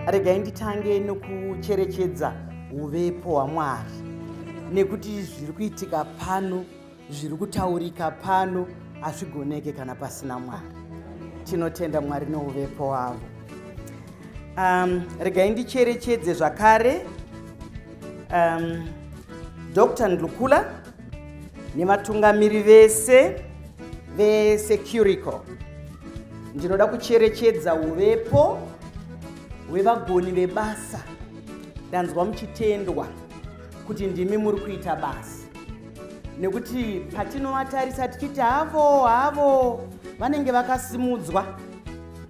Regai nditange nokucherechedza uvepo hwaMwari, nekuti zviri kuitika pano, zviri kutaurika pano hazvigoneke kana pasina Mwari. Tinotenda Mwari nouvepo hwavo. Regai ndicherechedze zvakare Dr. Ndlukula nevatungamiri vese veSecurico. Ndinoda kucherechedza uvepo hwevagoni vebasa. Ndanzwa muchitendwa kuti ndimi muri kuita basa, nekuti patinovatarisa tichiti havo havo vanenge vakasimudzwa.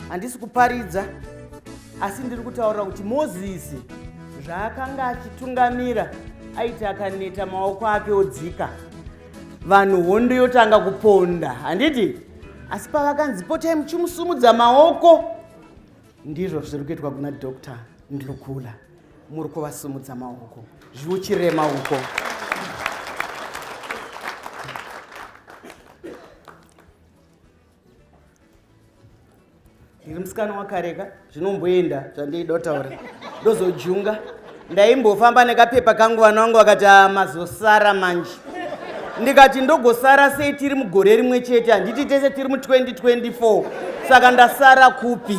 Handisi kuparidza, asi ndiri kutaura kuti Mozisi zvaakanga achitungamira aiti akaneta maoko ake odzika, vanhu hondo yotanga kuponda, handiti? Asi pavakanzi potai muchimusumudza maoko, ndizvo zviri kuitwa kuna Dr. Ndlukula. Muri kuvasumudza maoko, zviuchirema uko. Ndiri musikana wakareka, zvinomboenda zvandiidotaura, ndozojunga. Ndaimbofamba nekapepa kangu, vana vangu vakati, ah, mazosara manje. Ndikati ndogosara sei tiri mugore rimwe chete? Handiti tese tiri mu2024? Saka ndasara kupi?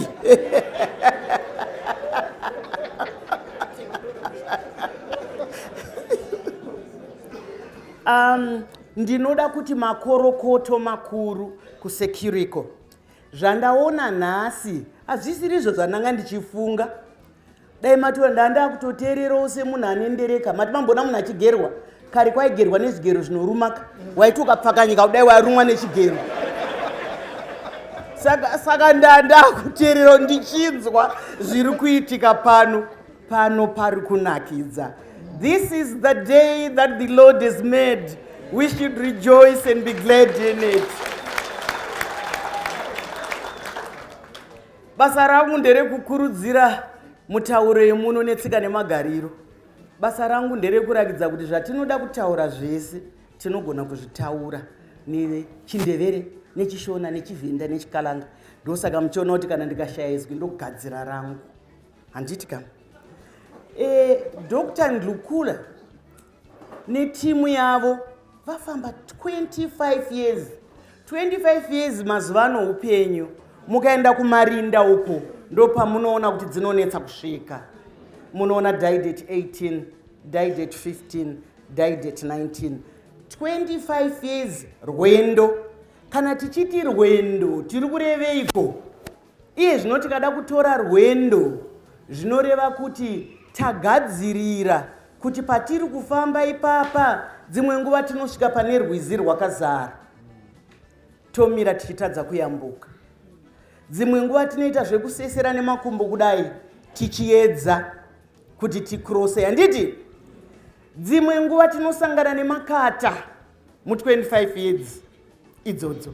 Ndinoda kuti makorokoto makuru kuSecurico. Zvandaona nhasi hazvisiri izvo zvandanga ndichifunga. Dai matora ndanda kutoteererawo semunhu ane ndereka. Mati mamboona munhu achigerwa? Kare kwaigerwa nezvigero zvinorumaka, waiti ukapfakanyika kudai warumwa nechigero. Saka ndanda kuteererawo ndichinzwa zviri kuitika pano. Pano pari kunakidza. This is the day that the Lord has made. We should rejoice and be glad in it. Basa rangu nderekukurudzira mutauro yemuno netsika nemagariro. Basa rangu nderekurakidza kuti zvatinoda kutaura zvese tinogona kuzvitaura nechiNdevere, nechiShona, nechiVhenda, nechiKalanga. Ndosaka muchiona kuti kana ndikashaya izwi ndogadzira rangu, handiti ka? Dr. Ndlukula netimu yavo vafamba 25 years. 25 years mazuva ano upenyu. Mukaenda kumarinda uko ndopamunoona kuti dzinonetsa kusvika. Munoona died at 18, died at 15, died at 19. 25 years rwendo. Kana tichiti rwendo tiri kureveiko? Iye zvino tikada kutora rwendo zvinoreva kuti tagadzirira kuti patiri kufamba ipapa dzimwe nguva tinosvika pane rwizi rwakazara, tomira tichitadza kuyambuka. Dzimwe nguva tinoita zvekusesera nemakumbo kudai tichiedza kuti tikrose, handiti? Dzimwe nguva tinosangana nemakata mu25 years idzodzo.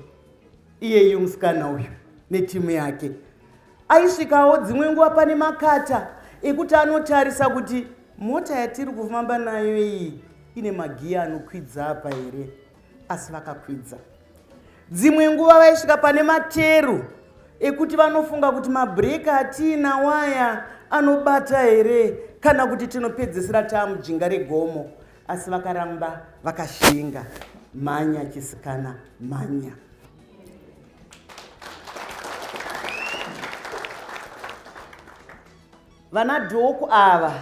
Iyeyu musikana uyu netimu yake aisvikawo dzimwe nguva pane makata ekuti anotarisa kuti mota yatiri kufamba nayo iyi ine magiya anokwidza apa here, asi vakakwidza. Dzimwe nguva vaisvika pane materu ekuti vanofunga kuti mabhureki atiina waya anobata here, kana kuti tinopedzisira taamujinga regomo, asi vakaramba vakashinga. Mhanya chisikana, mhanya. Vana dhoku ava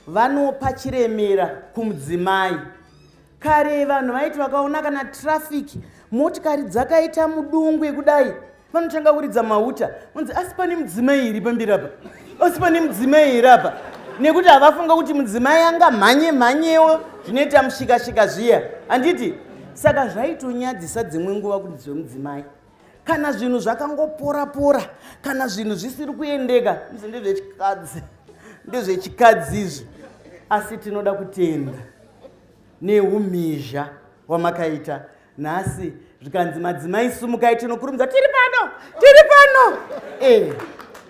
vanopa chiremera kumudzimai. Kare vanhu vaiti vakaona kana traffic motikari dzakaita mudungwe kudai, vanotanga kuridza mauta, unzi asi pane mudzimai iri pamberi apa, asi pane mudzimai iri apa, nekuti havafunga kuti mudzimai anga mhanye mhanyewo zvinoita mushikashika zviya, handiti? Saka zvaitonyadzisa dzimwe nguva kuti dzemudzimai kana zvinhu zvakangopora pora, kana zvinhu zvisiri kuendeka, izvi ndezvechikadzi, ndezvechikadzi izvi. Asi tinoda kutenda neumhizha hwamakaita nhasi. Zvikanzi madzimai sumukai, tinokurumidza, tiri pano, tiri pano,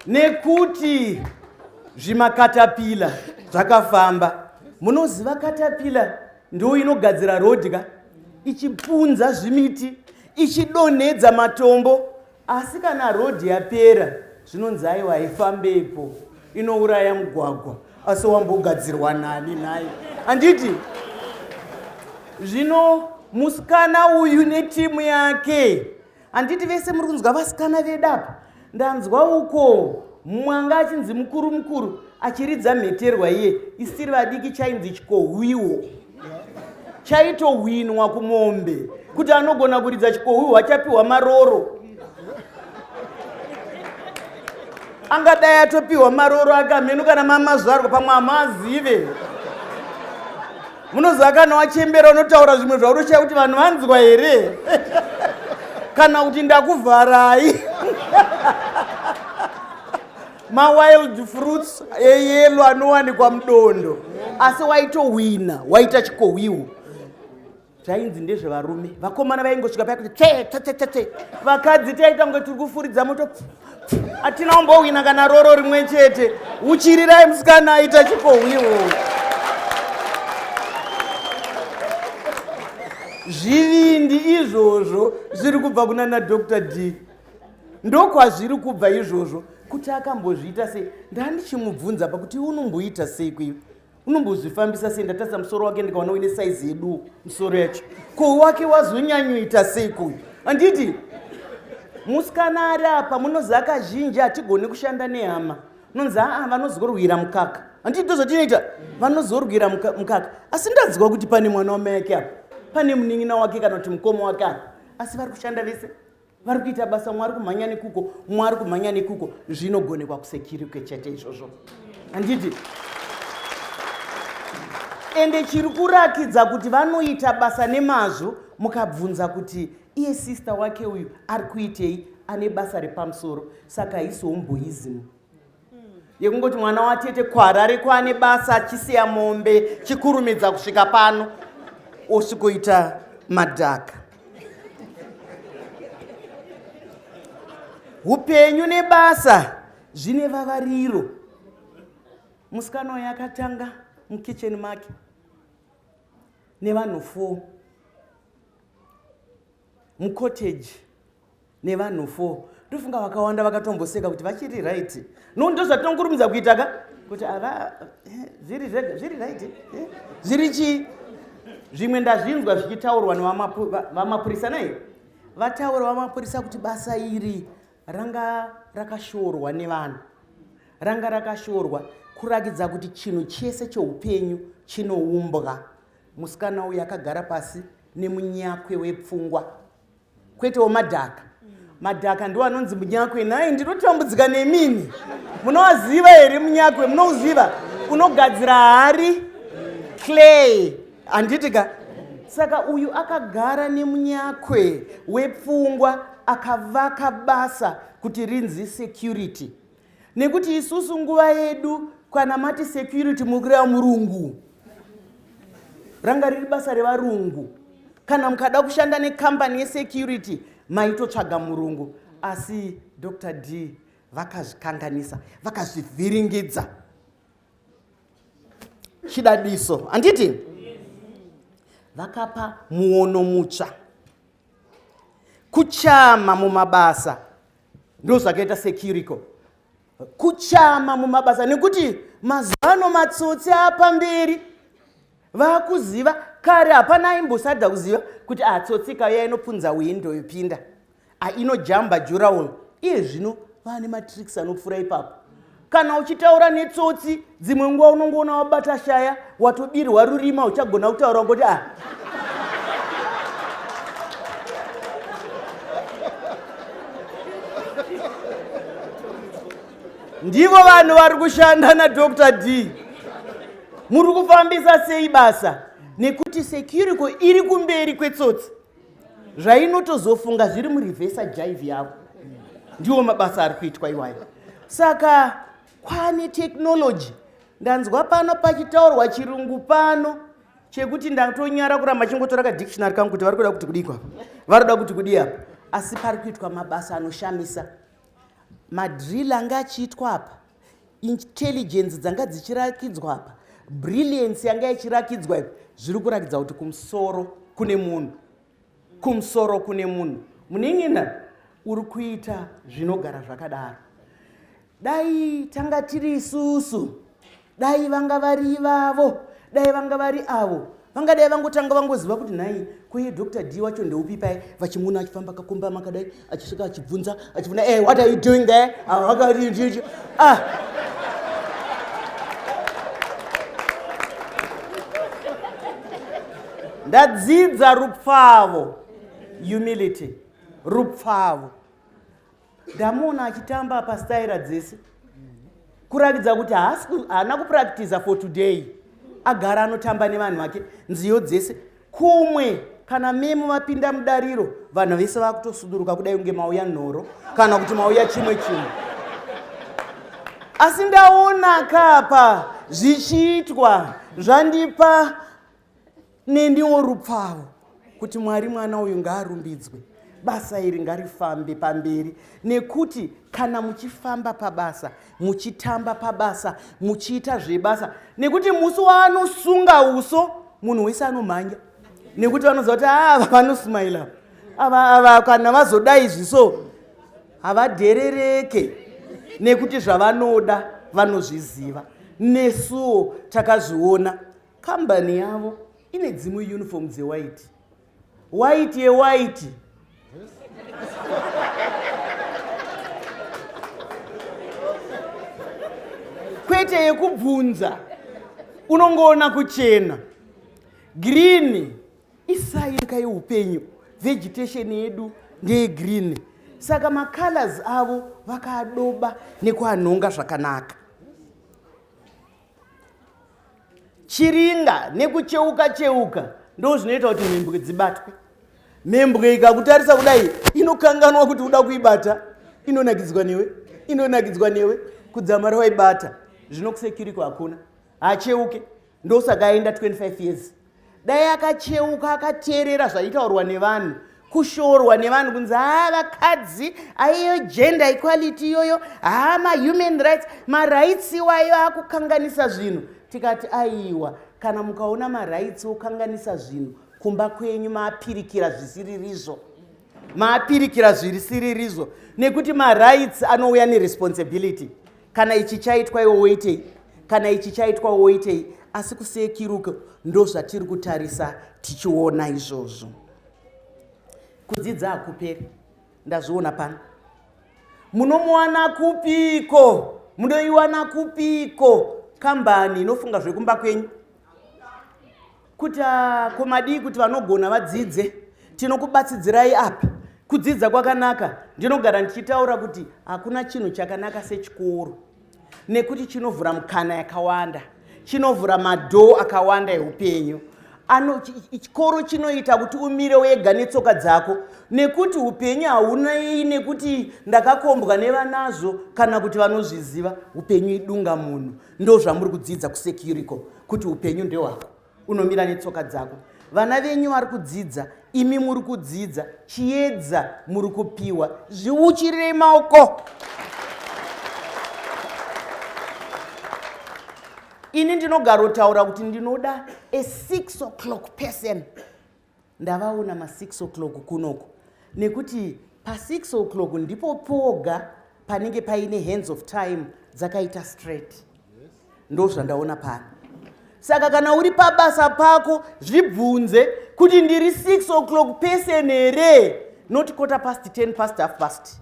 nekuti zvimakatapila zvakafamba. Munoziva katapila ndo inogadzira rodya, ichipunza zvimiti, ichidonhedza matombo, asi kana rodhi yapera zvinonzi aiwa haifambepo. Inouraya mugwagwa asi wambogadzirwa nani nhai? Handiti zvino musikana uyu netimu yake, handiti vese muri kunzwa vasikana vedu apa? Ndanzwa uko mwanga achinzi mukuru mukuru achiridza mheterwa iye, isiri vadiki chainzi chikohwiwo, chaitohwinwa kumombe kuti anogona kuridza chikohwiwo achapiwa maroro. Angadai atopiwa maroro akamheno kana mamazvarwa pamwe hamazive. Munoziva kana wachembera unotaura zvimwe zvaunoshaya kuti vanhu vanzwa here kana kuti ndakuvharai. Mawild fruits eyelo anowanikwa mudondo, asi waitohwina waita chikohwiwo. Zvainzi ndezvevarume, vakomana vaingosvika paya kuti tse tse tse tse. Vakadzi taita kunge tiri kufuridza moto, hatina kumbohwina kana roro rimwe chete. Uchirirai musikana aita chikohwiwo. Zvivindi izvozvo zviri kubva kuna naDr D, ndokwazviri kubva izvozvo. Kuti akambozviita sei? Ndandichimubvunza pakuti unomboita sei kuiwe, unombozvifambisa sei? Ndatarisa musoro wake ndikaona uine saizi yedu musoro yacho, ko wake wazonyanyoita sei kuyu? Handiti musikana ari apa, munoziva kazhinji hatigoni kushanda nehama, unonzi aa vanozorwira mukaka. Handiti ndozvatinoita, vanozorwira mukaka. Asi ndanzwa kuti pane mwana wamai ake apa, pane munin'ina wake kana kuti mukoma wake apa, asi vari kushanda vese, vari kuita basa, mwari kumhanya nekuko, mwari kumhanya nekuko. Zvinogonekwa kusekirike chete izvozvo, handiti? Ende chiri kurakidza kuti vanoita basa nemazvo, mukabvunza kuti iye sista wake uyu ari kuitei, ane basa repamusoro. Saka haisi homeboism yekungoti mwana watete kuHarare kwaane basa achisiya mombe chikurumidza kusvika pano osvikoita madhaka. Upenyu nebasa zvine vavariro. Musikana uyu akatanga mukicheni make nevanhu 4, mucottage nevanhu 4. Ndofunga vakawanda vakatomboseka kuti vachiri right. No, ndozvatinokurumidza kuita ka, kuti ava zviri zvega zviri right, zviri chii. Zvimwe ndazvinzwa zvichitaurwa nevamapurisa nai, vataura vamapurisa kuti basa iri ranga rakashorwa nevanhu, ranga rakashorwa, kurakidza kuti chinhu chese cheupenyu chinoumbwa. Musikana uyu akagara pasi nemunyakwe wepfungwa, kwetewo madhaka. Madhaka ndiwo anonzi munyakwe. Nhai, ndinotambudzika nemini. Munowaziva here munyakwe? Munouziva? Unogadzira hari, clay, handiti ka? Saka uyu akagara nemunyakwe wepfungwa akavaka basa kuti rinzi security. Nekuti isusu nguva yedu kana mati security mukureva murungu, ranga riri basa revarungu. Kana mukada kushanda nekambani yesecurity maitotsvaga murungu. Asi Dr D vakazvikanganisa, vakazvivhiringidza. Chidadiso, handiti? Vakapa muono mutsva, kuchama mumabasa. Ndo zvakaita Securico, kuchama mumabasa, nekuti mazuva ano matsotsi apamberi vakuziva. Kare hapana aimbosada kuziva kuti atsotsi kauya inopunza windo yopinda, inojamba durawall. Iye zvino vaane matricks anopfuura ipapo. Kana uchitaura netsotsi dzimwe nguva unongoona wabata shaya, watobirwa rurima, uchagona kutaura ngoti a ndivo vanhu vari kushanda naDr D. Muri kufambisa sei basa? Nekuti Securico iri kumberi kwetsotsi, zvainotozofunga zviri murivhesa jive yavo. Ndiwo mabasa ari kuitwa iwayo. Saka kwane technology. Ndanzwa pano pachitaurwa chirungu pano chekuti ndatonyara kuramba chingotora kadictionary kangu kuti vari kuda kuti kudii kwapa, vari kuda kuti kudii apa. Asi pari kuitwa mabasa anoshamisa. Madrill anga achiitwa apa, intelligence dzanga dzichirakidzwa apa, brilliance yanga ichirakidzwa ipa, zviri kurakidza kuti kumusoro kune munhu, kumusoro kune munhu. Munin'ina uri kuita zvinogara zvakadaro. Dai tanga tiri isusu, dai vanga vari ivavo, dai vanga vari avo, vangadai vangotanga vangoziva kuti nhai kuye Dr D wacho ndeupi pai, vachimuona achifamba akakombama akadai, achisvika achibvunza, achibvunza, hey, what are you doing there? Ah. Ndadzidza rupfavo, humility, rupfavo. Ndamuona achitamba pastaira dzese kurakidza kuti haana kupractiza for today. Agara anotamba nevanhu vake nziyo dzese. Kumwe kana memo vapinda mudariro, vanhu vese vakutosuduruka kudai kunge mauya nhoro kana kuti mauya chimwe chinhu. Asi ndaona kapa zvichiitwa zvandipa neniwo rupfavo kuti Mwari mwana uyu ngaarumbidzwe, basa iri ngarifambe pamberi, nekuti kana muchifamba pabasa, muchitamba pabasa, muchiita zvebasa, nekuti musi waanosunga uso munhu wese anomhanya, nekuti vanoziva kuti ava vanosmaila ava, ava kana vazodai zviso havadherereke, nekuti zvavanoda vanozviziva. Nesuwo takazviona. Kambani yavo ine dzimwe uniform dzewhite, white yewhite. Kwete yekubvunza, unongoona kuchena. Green isaika yeupenyu, vegetation yedu ndeyegreen, saka macolors avo vakadoba nekuanhonga zvakanaka. Chiringa nekucheuka cheuka ndo zvinoita kuti mhembwe dzibatwe. Mhembwe ikakutarisa kudai inokanganwa kuti uda kuibata, inonakidzwa newe, inonakidzwa newe kudzamara waibata. Zvino kusekiriko hakuna, hacheuke. Ndosaka aenda 25 years. Dai akacheuka akateerera zvaitaurwa nevanhu, kushorwa nevanhu kunzi haa vakadzi, aiyo gender equality iyoyo, haa mahuman rights, marights iwayo akukanganisa zvinhu. Tikati aiwa, kana mukaona marights okanganisa zvinhu kumba kwenyu, maapirikira zvisiririzvo, maapirikira zvisiririzvo, nekuti marights anouya neresponsibility. Kana ichi chaitwa iwe woitei, kana ichi chaitwa woitei. Asi kusekiruko ndo zvatiri kutarisa tichiona izvozvo. Kudzidza hakuperi, ndazviona pano. Munomuwana kupiko? Munoiwana kupiko kambani inofunga zvekumba kwenyu? Kuti komadii kuti vanogona vadzidze, tinokubatsidzirai apa. Kudzidza kwakanaka. Ndinogara ndichitaura kuti hakuna chinhu chakanaka sechikoro, nekuti chinovhura mukana yakawanda, chinovhura madhoo akawanda eupenyu. Chikoro chinoita kuti umire wega netsoka dzako, nekuti upenyu haunei nekuti ndakakombwa nevanazvo kana kuti vanozviziva. Upenyu idunga munhu. Ndo zvamuri kudzidza kuSecurico, kuti upenyu ndehwako, unomira netsoka dzako. Vana venyu vari kudzidza, imi muri kudzidza, chiedza muri kupiwa. Zviuchirirei maoko. Ini ndinogarotaura kuti ndinoda a 6 o'clock person. Ndavaona ma 6 o'clock kunoko, nekuti pa 6 o'clock ndipo poga panenge paine hands of time dzakaita straight. Ndo zvandaona pano. Saka kana uri pabasa pako, zvibvunze kuti ndiri 6 o'clock person here, not quarter past 10 past, half past.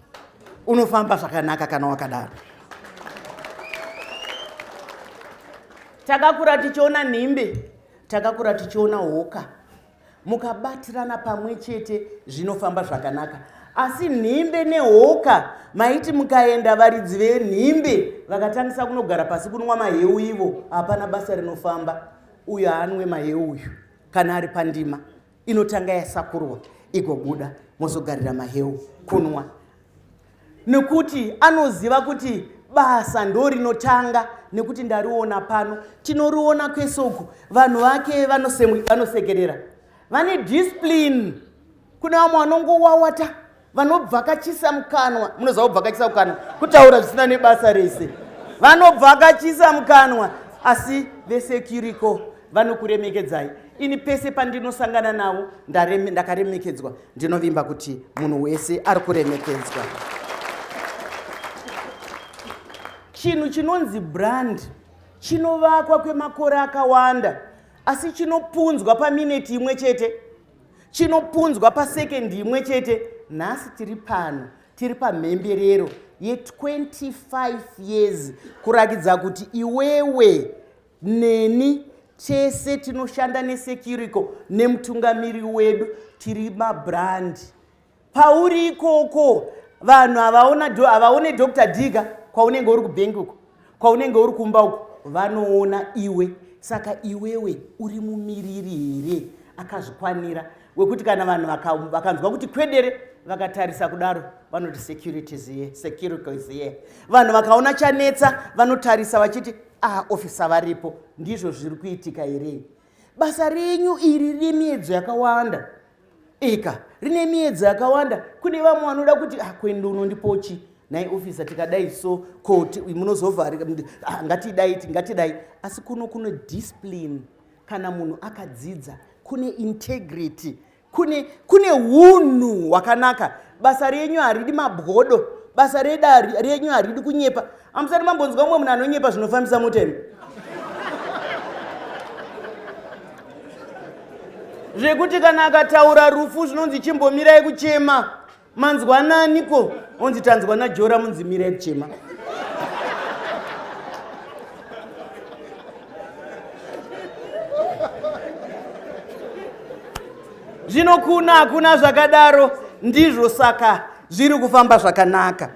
Unofamba zvakanaka kana wakadaro. Takakura tichiona nhimbe, takakura tichiona hoka, mukabatirana pamwe chete zvinofamba zvakanaka. Asi nhimbe nehoka, maiti mukaenda varidzi venhimbe vakatangisa kunogara pasi kunwa maheu ivo, hapana basa rinofamba. Uyu haanwe maheu uyu, kana ari pandima inotanga yasakurwa igobuda, mozogarira maheu kunwa, nekuti anoziva kuti basa ndo rinotanga. Nekuti ndariona pano, tinoriona kwese uku, vanhu vake vanosekerera, vane discipline. Kune vamwe vanongowawata, vanobvakachisa mukanwa. Munoziva kubvakachisa mukanwa kutaura zvisina nebasa rese. Vanobvakachisa mukanwa, asi veSecurico vanokuremekedzai. Ini pese pandinosangana navo ndakaremekedzwa. Ndinovimba kuti munhu wese ari kuremekedzwa. Chinhu chinonzi brand chinovakwa kwemakore akawanda, asi chinopunzwa pamineti imwe chete, chinopunzwa pasekendi imwe chete. Nhasi tiri pano, tiri pamhemberero ye25 years, kurakidza kuti iwewe neni tese tinoshanda neSecurico nemutungamiri wedu tiri mabrand. Pauri ikoko vanhu havaone Dr. Diga kwaunenge uri kubhengi uko, kwaunenge uri kumba uko, vanoona iwe. Saka iwewe uri mumiriri here akazvikwanira wekuti kana vanhu vakanzwa kuti kwedere, vakatarisa kudaro vanoti security is here, Securico is here. Vanhu vakaona chanetsa vanotarisa vachiti, ah, ofisa varipo. Ndizvo zviri kuitika here? Basa renyu iri rine miedzo yakawanda eka, rine miedzo yakawanda. Kune vamwe vanoda kuti, ah, kwendo unondipochi nhai ofisa, tikadai so koti munozovharika, ah, ngatidai, ngatidai. Asi kuno kune discipline kana munhu akadzidza, kune integrity, kune unhu hwakanaka. Basa renyu haridi mabwodo, basa renyu haridi kunyepa. Hamusati mambonzwa mumwe munhu anonyepa zvinofambisa mota imi, zvekuti kana akataura rufu zvinonzi chimbomirai kuchema, manzwananiko? Onzi tanzwa najora, munzi mirai kuchema. Zvino kuna hakuna zvakadaro. Ndizvo saka zviri kufamba zvakanaka.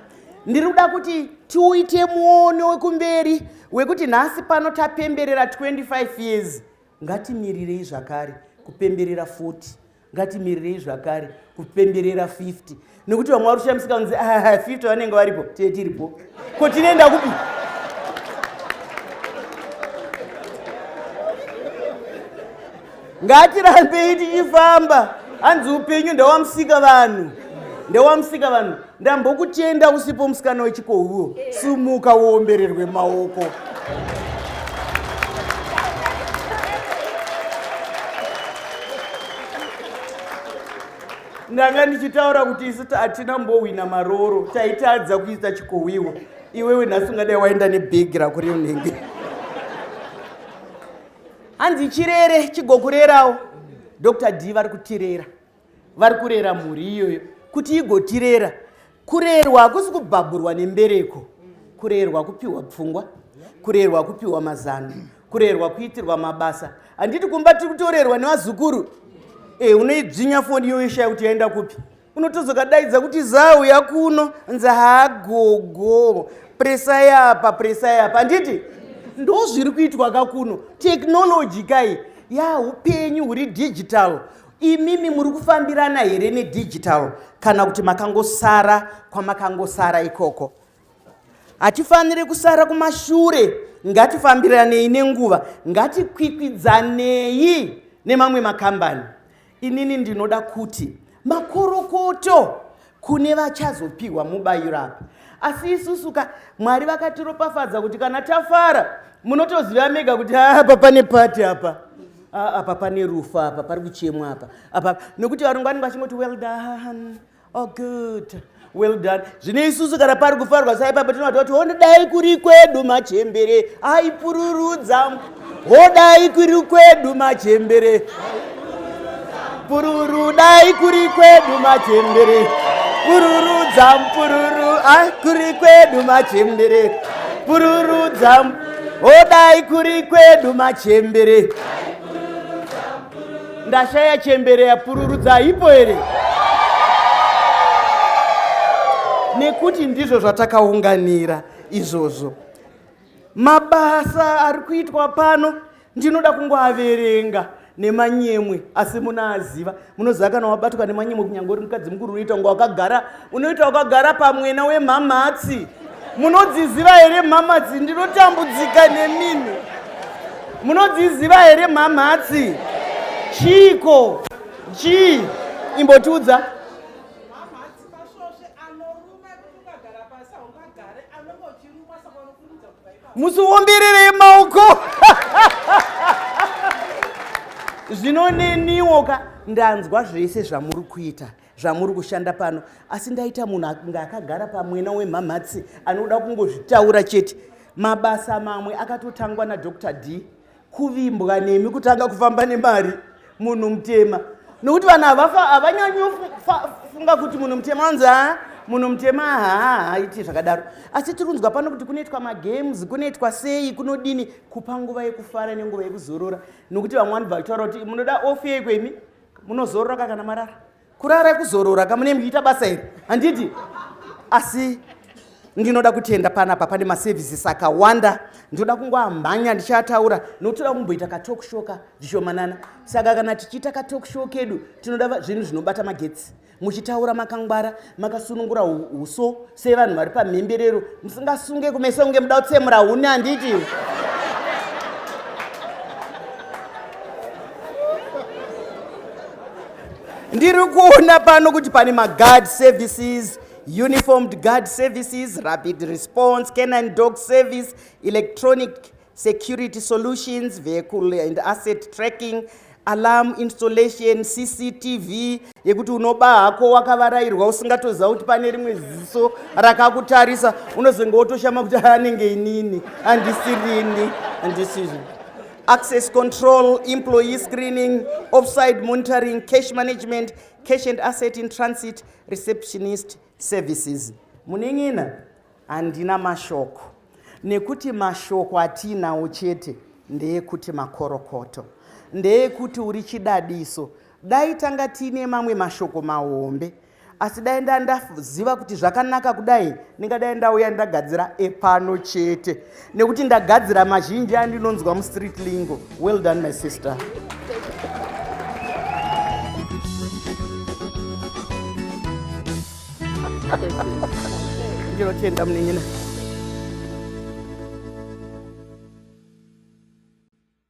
Ndiri kuda kuti tiuite muono wekumberi wekuti nhasi pano tapemberera 25 years, ngatimirirei zvakare kupemberera 40, ngatimirirei zvakare kupemberera 50, nekuti vamwe vari kushamisika kunzi 50 vanenge varipo, tee tiripo, ko tinoenda kupi? Ngatirambei tichifamba. Hanzi upenyu ndewamusika vanhu, ndewamusika vanhu. Ndambokutenda usipo musikana wechikohuwo. Sumuka uombererwe maoko. Ndanga ndichitaura kuti isu hatina mbohwina maroro, taitadza kuita chikohwiwa. Iwewe nhasi ungadai waenda nebhegi rako reunenge. Hanzi chirere chigokurerawo. Dr D vari kutirera, vari kurera mhuri iyoyo kuti igotirera. Kurerwa hakusi kubhabhurwa nembereko. Kurerwa kupiwa pfungwa, kurerwa kupiwa mazano, kurerwa kuitirwa mabasa. Handiti kumba tiri kutorerwa nevazukuru? E, unoidzvinya foni iyoyo, shaya kuti yaenda kupi, unotozokadaidza kuti zau yakuno, nzi hagogo, presai apa, presai apa. Handiti ndo zviri kuitwa kakuno? Technology kai ya upenyu huri digital. Imimi muri kufambirana here nedigital, kana kuti makangosara kwamakangosara ikoko? Hatifaniri kusara kumashure. Ngatifambiranei nenguva, ngatikwikwidzanei nemamwe makambani. Inini ndinoda kuti makorokoto kune vachazopiwa mubayiro apa. Asi isusu ka, Mwari vakatiropafadza kuti kana tafara munotoziva mega kuti apa pane pati, apa apa pane rufa, apa pari kuchemwa, apa apa, nekuti varungu vanenge vachingoti well done, oh good, well done. Zvino isusu kana pari kufarwa saipapa tinovati kuti honodai kuri kwedu machembere aipururudza, hodai kuri kwedu machembere pururu, dai kuri kwedu machembere pururudza pururu, ai kuri kwedu machembere pururudza, hodai kuri kwedu machembere. Ndashaya chembere yapururudza ipo here? Nekuti ndizvo zvatakaunganira izvozvo. Mabasa ari kuitwa pano ndinoda kungoaverenga nemanyemwe, asi munaaziva. Munoziva kana wabatwa nemanyemwe, kunyange uri mukadzi mukuru, unoita kunge wakagara, unoita wakagara pamwena wemhamhatsi. Munodziziva here mhamhatsi? Ndinotambudzika nemimi. Munodziziva here mhamhatsi? Chiiko chii? Imbotiudza. Mhamhatsi masvosve anoruma ekuti ukagara pasi haungagare, anenge uchiruma, saka unokurumidza kubva ipapo. Musiombererei maoko. Zvino neniwo ka ndanzwa zvese zvamuri kuita, zvamuri kushanda pano, asi ndaita munhu akunge akagara pamwena wemhamhatsi anoda kungozvitaura chete. Mabasa mamwe akatotangwa naDr D kuvimbwa nemi kutanga kufamba nemari munhu mutema, nokuti vanhu havanyanyofunga kuti munhu mutema anzi ha munhu mutema haaiti zvakadaro. Asi tiri kunzwa pano kuti kunoitwa magames, kunoitwa sei, kunodini, kupa nguva yekufara nenguva yekuzorora, nokuti vamwe vanobva vachitaura kuti munoda ofi yeiko imi, munozorora ka kana marara, kurara kuzorora ka, mune muchiita basa here, handiti? Asi ndinoda kutenda panapa pane maservices akawanda, ndinoda kungoamhanya ndichataura nokuti toda kumboita katalk show ka zvishomanana. Saka kana tichiita katalk show kedu tinoda zvinhu zvinobata magetsi, muchitaura makangwara, makasunungura uso sevanhu vari pamhemberero, musingasunge kumeso kunge muda kutsemura huni, handiti? Ndiri kuona pano kuti pane maguard services, uniformed guard services, rapid response, canine dog service, electronic security solutions, vehicle and asset tracking, alarm installation, CCTV yekuti unoba hako wakavarairwa usingatoziva kuti pane rimwe ziso rakakutarisa, unozenge wotoshama kuti anenge inini, handisirini, handisizvo. Access control, employee screening, offside monitoring, cash management, cash and asset in transit, receptionist services. Munin'ina, handina mashoko, nekuti mashoko atiinawo chete ndeyekuti makorokoto, ndeyekuti uri chidadiso. Dai tanga tiine mamwe mashoko mahombe, asi dai ndandaziva kuti zvakanaka kudai, ndingadai ndauya ndagadzira epano chete, nekuti ndagadzira mazhinji andinonzwa mustreet lingo. Well done, my sister. Ndinotenda, munin'ina.